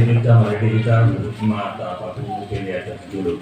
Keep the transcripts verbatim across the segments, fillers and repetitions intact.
Kita mari kita mata paku pilihan dulu.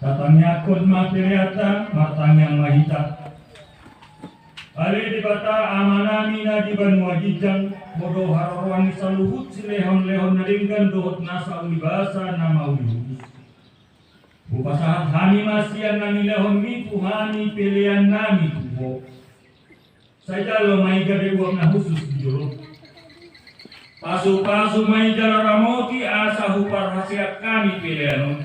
Tatangiangkon ma peleanta, martangiang ma hita. Ale Debata Amanami na di banua ginjang, Ho do haroroan ni saluhut silehonlehon na denggan dohot nasa uli basa na mauli huhus. Hupasahat hami ma sian na nilehonMi tu hami peleannami tu Ho. Sai jalo ma i gabe uap na hushus di jolo. Pasupasu ma i jala ramoti asa huparhaseang hami pelean on,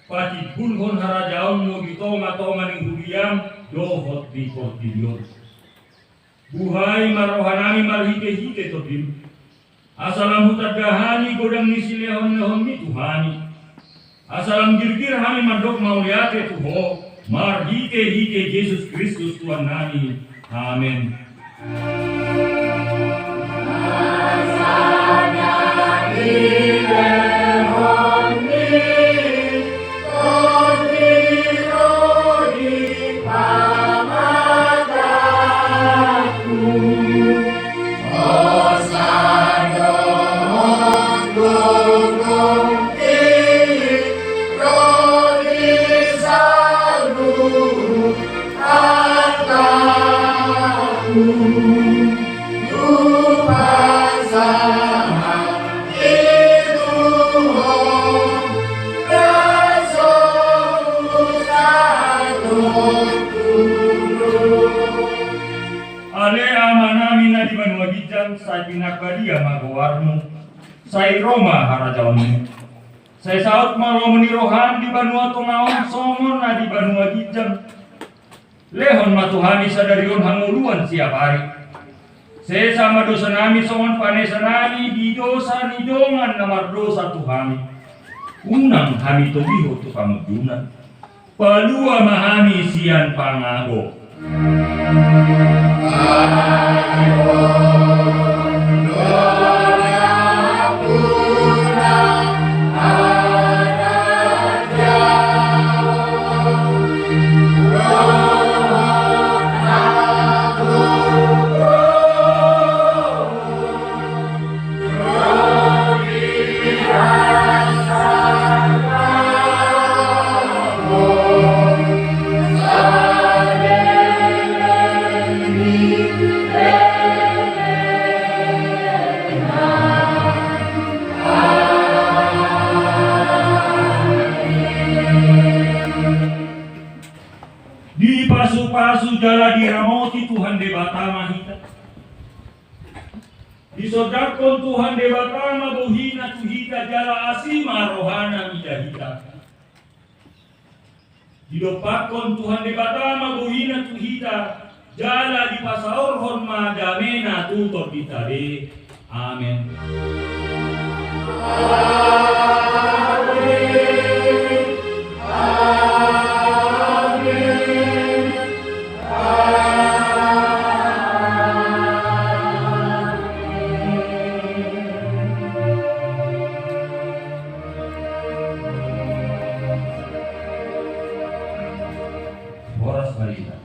patimbulhon harajaonMu di tongatonga ni huriaM dohot di portibi on. Buhai ma rohanami marhitehite TondiM. Asa lam hutanda hami godang ni silehonlehonMi tu hami. Asa lam girgir hami mandok mauliate tu Ho, marhitehite Jesus Kristus Tuhannami. Amen. Ale Amanami na di banua ginjang, sai pinarbadia ma goarMu, sai ro ma harajaonMu. Sai saut ma lomo ni rohaM di banua tonga on songon na di banua ginjang. Lehon ma tu hami sadari on hangoluan siapari. Sesa ma dosanami songon panesanami di dosa ni dongan na mardosa tu hami. Unang hami togihon tu pangunjunan. Palua ma hami sian pangago. Dipasupasu jala diramoti Tuhan Debata ma hita. Disondangkon Tuhan Debata ma bohiNa tu hita jala asi ma rohaNa mida hita. Didompakkon Tuhan Debata ma bohiNa tu hita jala dipasaorhon ma dameNa tu tondinta be. Amen. Horas ma di hita.